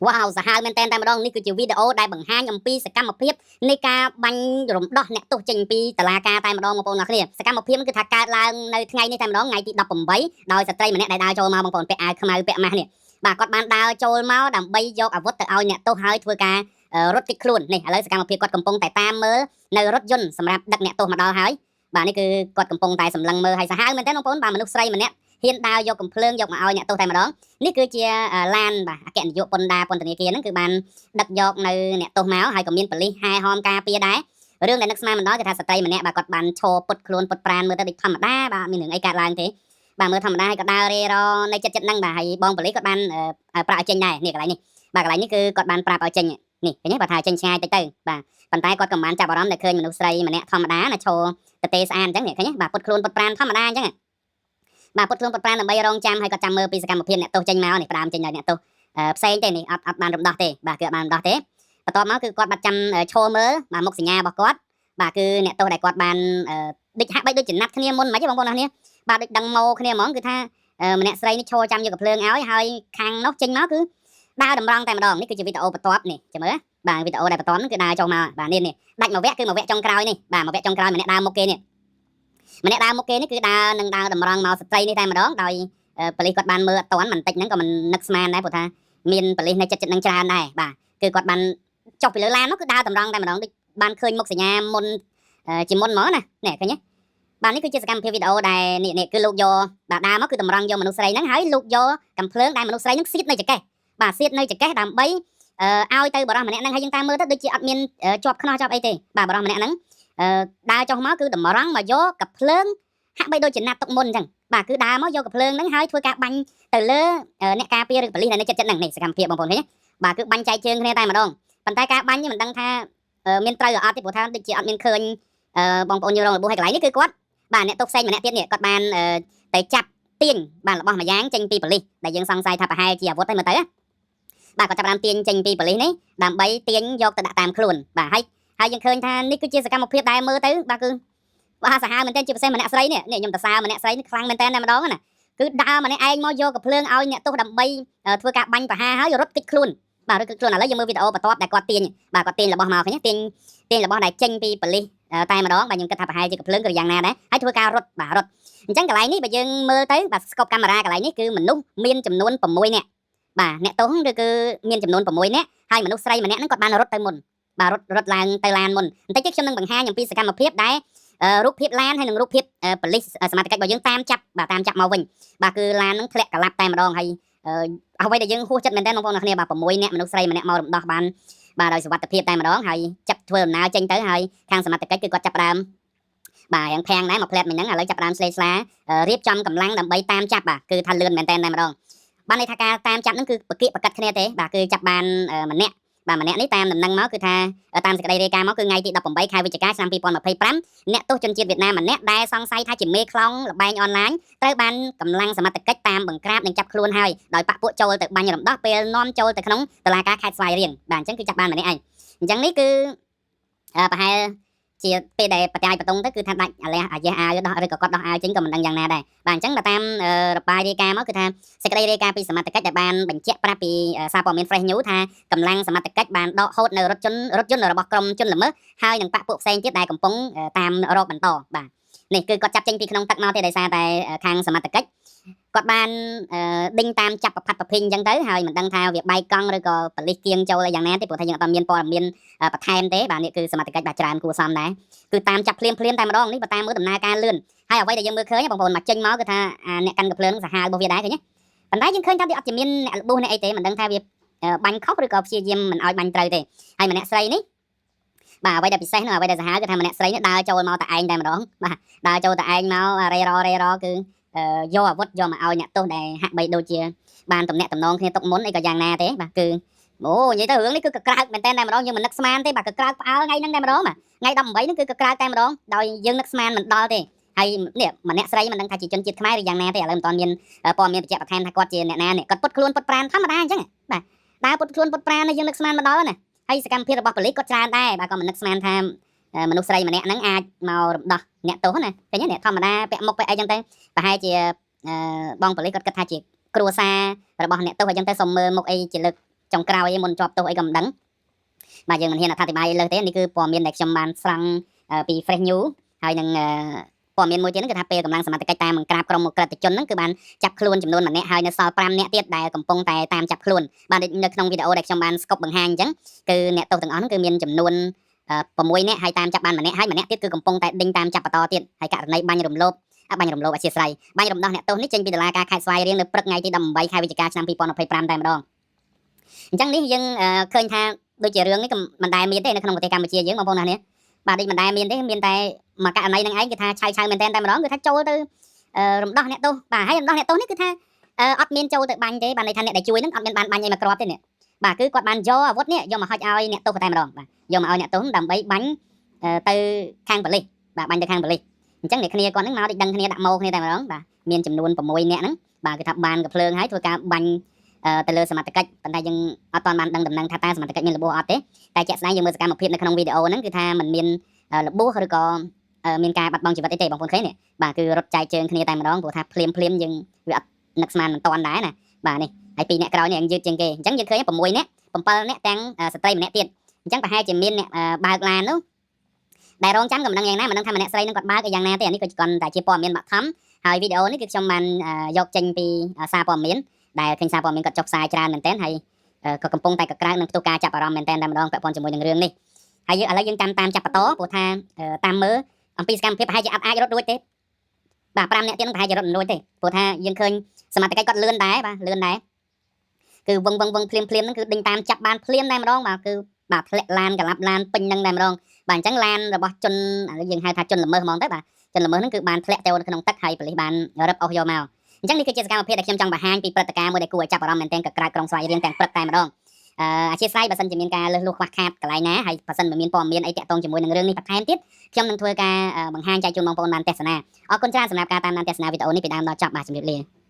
វ៉ាវសាហាវមែនតែនតែម្ដងនេះគឺជាវីដេអូដែលបង្ហាញអំពីសកម្មភាពនៃការបាញ់រំដោះអ្នកទោសចេញពីតុលាការតែម្ដងបងប្អូនអរគ្នាសកម្មភាពគឺថាកើតឡើងនៅថ្ងៃនេះតែម្ដងថ្ងៃទី18ដោយស្ត្រីម្នាក់ដែលដើរចូលមកបងប្អូនពាក់អាវខ្មៅពាក់ម៉ាស់នេះបាទគាត់បានដើរចូលមកដើម្បីយកអាវុធទៅឲ្យអ្នកទោសហើយធ្វើការរត់គេចខ្លួននេះឥឡូវសកម្មភាពគាត់កំពុងតែតាមមើលនៅរថយន្តសម្រាប់ដឹកអ្នកទោសមកដល់ហើយបាទនេះគឺគាត់កំពុងតែសម្លឹងមើលហើយសាហាវមែនតើបងប្អូនបាទមនុស្សស្រីម្នាក់ហ៊ានដើរយកកំភ្លើងយកមកឲ្យអ្នកទោសតែម្ដងនេះគឺជាឡានបាទអគ្គនាយកពន្ធដារពន្ធនាគារហ្នឹងគឺបានដឹកយកនៅអ្នកទោសមកហើយក៏មានប៉ូលីសហែហមការពារដែររឿងដែលនឹកស្មានមិនដល់គឺថាស្ត្រីម្នាក់បាទគាត់បានឈរពុតខ្លួនពុតប្រានមើលទៅដូចធម្មតាបាទមានរឿងអីកើតឡើងទេបាទមើលធម្មតាហើយក៏ដើររេរនៅចិត្តចិត្តហ្នឹងបាទហើយបងប៉ូលីសគាត់បានប្រាប់ឲ្យចេញដែរនេះកន្លែងនេះបាទកន្លែងនេះគឺគាត់បានប្រាប់ឲ្យចេញនេះឃើញទេបាទថាចេញឆ្ងាយតិចទៅបាទប៉ុន្តែគាត់ក៏មិនបានចាប់អារម្មណ៍ដែលឃើញមនុស្សស្រីម្នាក់ធម្មតាណាឈរទទេស្អាតអញ្ចឹងនេះឃើញទេបាទពុតខ្លួនពុតប្រានធម្មតាអញ្ចឹងបាទពុតខ្លួនពុតប្រានដើម្បីរងចាំហើយគាត់ចាំមើលពីសកម្មភាពអ្នកទោសចេញមកនេះផ្ដើមចេញដល់អ្នកទោសផ្សេងទេនេះអត់អត់បានរំដោះទេបាទគឺអត់បានរំដោះទេបន្ទាប់មកគឺគាត់បាត់ចាំឈរមើលបាទមុខសញ្ញារបស់គាត់បាទគឺអ្នកទោសដែលគាត់បានដូចហាក់បីដូចចំណាត់គ្នាមុនមិនទេបងប្អូនអរគ្នាបាទដូចដឹងម៉ោគ្នាហ្មងគឺថាម្នាក់ស្រីនេះឈរចាំយកកំភ្លើងឲ្យហើយខាងនោះចេញមកគឺដើរតម្រង់តែម្ដងនេះគឺជាវីដេអូបន្ទាប់នេះចាំមើលបាទវីដេអូដែលបន្ទាប់ហ្នឹងគឺដើរចូលមកបាទនេះនេះដាច់មួយវគ្គគឺមួយវគ្គចុងក្រោយនេះបាទមួយវគ្គចុងក្រោយម្នាក់ដើរមុខគេនេះម្នាក់ដើរមុខគេនេះគឺដើរនឹងដើរតម្រង់មកស្ត្រីនេះតែម្ដងដោយប៉ូលីសគាត់បានមើលអត់តាន់បន្តិចហ្នឹងក៏មិននឹកស្មានដែរព្រោះថាមានប៉ូលីសនៅចិត្តចិត្តនឹងច្រើនដែរបាទគឺគាត់បានចុះពីលើឡាននោះគឺដើរតម្រង់តែម្ដងដូចបានឃើញមុខសញ្ញាមុនជាមុនហ្មងណានេះឃើញទេបាទនេះគឺជាសកម្មភាពវីដេអូដែលនេះនេះគឺលោកយកបាទដើរមកគឺតម្រង់យកមនុស្សស្រីហ្នឹងហើយលោកយកកំភ្លើងដែលមនុស្សស្រីហ្នឹងសៀតនៅចង្កេះបាទសៀតនៅចង្កេះដើម្បីឲ្យទៅបរិសម្នាក់ហ្នឹងហើយយើងតាមមើលទៅដូចជាអត់មានជាប់ខ្នោះជាប់អីទេបាទបរិសម្នាក់ហ្នឹងដើរចុះមកគឺតម្រង់មកយកកំភ្លើងហាក់បីដូចជាណាត់ទុកមុនអញ្ចឹងបាទគឺដើរមកយកកំភ្លើងហ្នឹងហើយធ្វើការបាញ់ទៅលើអ្នកការពារឬប៉ូលីសដែលនៅចិត្តចិត្តហ្នឹងនេះសកម្មភាពបងប្អូនឃើញទេបាទគឺបាញ់ចែកជើងគ្នាតែម្ដងប៉ុន្តែការបាញ់នេះមិនដឹងថាមានត្រូវអត់ទេព្រោះថាដូចជាអត់មានឃើញបងប្អូនយល់រងរបួសហើយកន្លែងនេះគឺគាត់បាទអ្នកទោសផ្សេងម្នាក់ទៀតនេះគាត់បានទៅចាប់ទាញបាទរបស់មួយយ៉ាងចេញពីប៉ូលីសដែលយើងសង្ស័យថាប្រហែលជាអាវុធហើយមើលទៅបាទគាត់ចាប់ផ្ដើមទាញចេញពីប៉ូលីសនេះដើម្បីទាញយកទៅដាក់តាមខ្លួនបាទហើយហើយយើងឃើញថានេះគឺជាសកម្មភាពដែលមើលទៅបាទគឺបាទសាហាវមែនទែនជាពិសេសម្នាក់ស្រីនេះនេះខ្ញុំតសើម្នាក់ស្រីនេះខ្លាំងមែនទែនតែម្ដងណាគឺដើរម្នាក់ឯងមកយកកំភ្លើងឲ្យអ្នកទោសដើម្បីធ្វើការបាញ់ប្រហារហើយរត់គេចខ្លួនបាទរត់គេចខ្លួនឥឡូវយើងមើលវីដេអូបន្ទាប់ដែលគាត់ទាញបាទគាត់ទាញរបស់មកឃើញទាញទាញរបស់ដែលចេញពីប៉ូលីសតែម្ដងបាទខ្ញុំគិតថាប្រហែលជាកំភ្លើងក៏យ៉ាងណាដែរហើយធ្វើការរត់បាទរត់អញ្ចឹងកន្លែងនេះបើយើងមើលទៅបាទ scope កាមេរ៉ាកន្លែងនេះគឺមនុស្សមានចំនួន6នាក់បាទអ្នកទោសឬគឺមានចំនួន6នាក់ហើយមនុស្សស្រីម្នាក់ហ្នឹងគាត់បានរត់ទៅមុនបាទរត់រត់ឡើងទៅឡានមុនបន្តិចទៀតខ្ញុំនឹងបង្ហាញអំពីសកម្មភាពដែលរូបភាពឡានហើយនិងរូបភាពប៉ូលីសសមត្ថកិច្ចរបស់យើងតាមចាប់បាទតាមចាប់មកវិញបាទគឺឡានហ្នឹងធ្លាក់កលាប់តែម្ដងហើយអ្វីដែលយើងហួសចិត្តមែនតើបងប្អូនគ្នាបាទ6នាក់មនុស្សស្រីម្នាក់មករំដោះបានបាទដោយសុវត្ថិភាពតែម្ដងហើយចាប់ធ្វើដំណើរចេញទៅហើយខាងសមត្ថកិច្ចគឺគាត់ចាប់ផ្ដើមបាទយ៉ាងភាំងដែរមកផ្លែតមិញហ្នឹងឥឡូវចាប់ផ្ដើមស្លេស្លារៀបចំកម្លាំងដើម្បីតាមចាប់បាទគឺថាលឿនមែនតើតែម្ដងបានន័យថាការតាមចាប់ហ្នឹងគឺបកិបកាត់គ្នាទេបាទគឺចាប់បានម្នាក់បាទម្នាក់នេះតាមដំណឹងមកគឺថាតាមសេចក្តីរាយការណ៍មកគឺថ្ងៃទី18ខែវិច្ឆិកាឆ្នាំ2025អ្នកទោសជនជាតិវៀតណាមម្នាក់ដែលសង្ស័យថាជាមេខ្លោងល្បែងអនឡាញត្រូវបានកម្លាំងសមត្ថកិច្ចតាមបង្ក្រាបនិងចាប់ខ្លួនហើយដោយបកពួកចូលទៅបាញ់រំដោះពេលនាំចូលទៅក្នុងតុលាការខេត្តស្វាយរៀងបាទអញ្ចឹងគឺចាប់បានម្នាក់ឯងអញ្ចឹងនេះគឺប្រហែលជាពេលដែលបតាយបតុងទៅគឺថាដាច់អាលះអាយះអាវដោះឬក៏គាត់ដោះអាវចេញក៏មិនដឹងយ៉ាងណាដែរបាទអញ្ចឹងបើតាមរបាយរាយការណ៍មកគឺថាសេចក្តីរាយការណ៍ពីសមត្ថកិច្ចដែលបានបញ្ជាក់ប្រាប់ពីសារព័ត៌មាន Fresh News ថាកម្លាំងសមត្ថកិច្ចបានដកហូតនៅរថយន្តរបស់ក្រុមជនល្មើសហើយនឹងបកពួកផ្សេងទៀតដែលកំពុងតាមរកបន្តបាទនេះគឺគាត់ចាប់ចេញពីក្នុងទឹកមកទេដោយសារតែខាងសមត្ថកិច្ចគាត់បានដេញតាមចាប់ប្រផាត់ប្រភីងអញ្ចឹងទៅហើយមិនដឹងថាវាបែកកង់ឬក៏ប៉លិសគៀងចូលអីយ៉ាងណាទេព្រោះថាយើងអត់មានព័ត៌មានបន្ថែមទេបាទនេះគឺសមត្ថកិច្ចបាទច្រើនគួរសមដែរគឺតាមចាប់ភ្លាមភ្លាមតែម្ដងនេះបើតាមមើលដំណើរការលឿនហើយអ្វីដែលយើងមើលឃើញបងប្អូនមកចេញមកគឺថាអ្នកកាន់កាំភ្លើងសាហាវរបស់វាដែរឃើញទេប៉ុន្តែយើងឃើញថាវាអត់ជាមានអ្នករបួសអ្នកអីទេមិនដឹងថាវាបាញ់ខុសឬក៏ព្យាយាមមិនឲ្យបាញ់ត្រូវទេហើយម្នាក់ស្រីនេះបាទអ្វីដែលពិសេសនោះអ្វីដែលសាហាវគឺថាម្នាក់ស្រីនេះដើរចូលមកតែឯងតែម្ដងបាទដើរចូលតែឯងមករេររេរគឺយកអាវុធយកមកឲ្យអ្នកទោសដែលហាក់បីដូចជាបានតំណាក់តំណងគ្នាទុកមុនអីក៏យ៉ាងណាទេបាទគឺអូនិយាយទៅរឿងនេះគឺកក្រើកមែនតើតែម្ដងយើងមិននឹកស្មានទេបាទកក្រើកផ្អើលថ្ងៃហ្នឹងតែម្ដងបាទថ្ងៃ18ហ្នឹងគឺកក្រើកតែម្ដងដោយយើងនឹកស្មានមិនដល់ទេហើយនេះម្នាក់ស្រីមិនដឹងថាជាជនជាតិខ្មែរឬយ៉ាងណាទេឥឡូវមិនទាន់មានព័ត៌មានបញ្ជាក់បន្ថែមថាគាត់ជាអ្នកណានេះគាត់ពុតខ្លួនពុតប្រានធម្មតាអញ្ចឹងបាទដើរពុតខ្លួនពុតប្រានយើងនឹកស្មានមិនដល់ណាហើយសកម្មភាពរបស់ប៉ូលីសគាត់ច្រើនដែរបាទក៏មិននឹកស្មានថា មនុស្សស្រីម្នាក់ហ្នឹងអាចមករំដោះអ្នកទោសណាឃើញទេអ្នកធម្មតាពាក់មុខពាក់អីចឹងទៅប្រហែលជាបងប៉ូលីសគាត់គិតថាជាគ្រួសាររបស់អ្នកទោសអីចឹងទៅសុំមើលមុខអីជាលើក ចុងក្រោយឯមុនជាប់ទោសអីក៏មិនដឹងបាទយើងមិនហ៊ានអត្ថាធិប្បាយលើសទេនេះគឺព័ត៌មានដែលខ្ញុំបានស្រង់ពី Fresh News ហើយនឹងព័ត៌មានមួយទៀតហ្នឹងគឺថាពេលកម្លាំងសមត្ថកិច្ចតាមបង្ក្រាបក្រុមឧក្រិដ្ឋជនហ្នឹងគឺបានចាប់ខ្លួនចំនួនម្នាក់ហើយនៅសល់5នាក់ទៀតដែលកំពុងតែតាមចាប់ខ្លួនបាទដូចនៅក្នុងវីដេអូដែលខ្ញុំបានស្កប់បង្ហាញអញ្ចឹងគឺអ្នកទោសទាំងអស់ហ្នឹងគឺមានចំនួន6នាក់ហើយតាមចាប់បានម្នាក់ហើយម្នាក់ទៀតគឺកំពុងតែដេញតាមចាប់បន្តទៀតហើយករណីបាញ់រំលោភបាញ់រំលោភអធិស្ឋានបាញ់រំដោះអ្នកទោសនេះចេញពីតុលាការខេត្តស្វាយរៀងនៅព្រឹកថ្ងៃទី18ខែវិច្ឆិកាឆ្នាំ2025តែម្ដងអញ្ចឹងនេះយើងឃើញថាដូចជារឿងនេះក៏មិនដែលមានទេនៅក្នុងប្រទេសកម្ពុជាយើងបងប្អូនណានេះបាទដូចមិនដែលមានទេមានតែមួយករណីហ្នឹងឯងគឺថាឆៅឆៅមែនតើតែម្ដងគឺថាចូលទៅរំដោះអ្នកទោសបាទហើយរំដោះអ្នកទោសនេះគឺថាអត់មានចូលទៅបាញ់ទេបាទន័យថាអ្នកដែលជួយហ្នឹងអត់មានបានបាញ់អីមកគ្រាប់ទេនេះបាទគឺគាត់បានយកអាវុធនេះយកមកហុចឲ្យអ្នកទោសតែម្ដងបាទយកមកឲ្យអ្នកទោសដើម្បីបាញ់ទៅខាងប៉ូលីសបាទបាញ់ទៅខាងប៉ូលីសអញ្ចឹងអ្នកគ្នាគាត់ហ្នឹងមកដូចដឹងគ្នាដាក់ម៉ោគ្នាតែម្ដងបាទមានចំនួន6នាក់ហ្នឹងបាទគឺថាបានកភ្លើងហើយធ្វើការបាញ់ទៅលើសមត្ថកិច្ចប៉ុន្តែយើងអត់ទាន់បានដឹងដំណឹងថាតើសមត្ថកិច្ចមានរបួសអត់ទេតែជាក់ស្ដែងយើងមើលសកម្មភាពនៅក្នុងវីដេអូហ្នឹងគឺថាมันមានរបួសឬក៏មានការបាត់បង់ជីវិតអីទេបងប្អូនឃើញនេះបាទគឺរត់ចែកជើងគ្នាតែម្ដងព្រោះថាភ្លាមភ្លាមយើងវាអត់នឹកស្មានមិនតាន់ដែរណាបាទនេះហើយពីរអ្នកក្រោយនេះយឺតជាងគេអញ្ចឹងយើងឃើញ6នាក់7នាក់ទាំងស្ត្រីម្នាក់ទៀតអញ្ចឹងប្រហែលជាមានអ្នកបើកឡាននោះដែលរងចាំក៏មិនដឹងយ៉ាងណាមិនដឹងថាម្នាក់ស្រីនឹងគាត់បើកយ៉ាងណាទេអានេះក៏គ្រាន់តែជាព័ត៌មានបឋមហើយវីដេអូនេះគឺខ្ញុំបានយកចេញពីសារព័ត៌មានដែលឃើញសារព័ត៌មានគាត់ចុះផ្សាយច្រើនមែនទែនហើយក៏កំពុងតែកក្រើកនឹងផ្ទុះការចាប់អារម្មណ៍មែនទែនតែម្ដងពាក់ព័ន្ធជាមួយនឹងរឿងនេះហើយយើងឥឡូវយើងតាមតាមចាប់បន្តព្រោះថាតាមមើលអំពីសកម្មភាពប្រហែលជាអត់អាចរត់រួចទេបាទ5នាក់ទៀតនឹងប្រហែលជារត់មិនរួចទេព្រោះថាយើងឃើញសមត្ថកិច្ចគាត់លឿនដែរបាទលឿនដែរគឺវឹងវឹងវឹងភ្លាមភ្លាមហ្នឹងគឺដេញតាមចាប់បានភ្លាមតែម្ដងបាទគឺបាទធ្លាក់ឡានកលាប់ឡានពេញហ្នឹងតែម្ដងបាទអញ្ចឹងឡានរបស់ជនយើងហៅថាជនល្មើសហ្មងទៅបាទជនល្មើសហ្នឹងគឺបានធ្លាក់ទៅក្នុងទឹកហើយប៉ូលីសបានរឹបអូសយកមកអញ្ចឹងនេះគឺជាសកម្មភាពដែលខ្ញុំចង់បង្ហាញពីព្រឹត្តិការណ៍មួយដែលគួរឲ្យចាប់អារម្មណ៍មែនទែនកក្រើកក្រុងស្វាយរៀងទាំងព្រឹកតែម្ដងអធិស្ឋានបើសិនជាមានការលើសលួសខ្វះខាតកន្លែងណាហើយបើសិនបើមានព័ត៌មានអីតាក់ទងជាមួយនឹងរឿងនេះបន្ថែមទៀតខ្ញុំនឹងធ្វើការបង្ហាញចែកជូនបងប្អូនបានទស្សនាអរគុណច្រើនសម្រាប់ការតាមដានទស្សនាវីដេអូនេះពីដើមដល់ចប់បាទជម្រាបលា។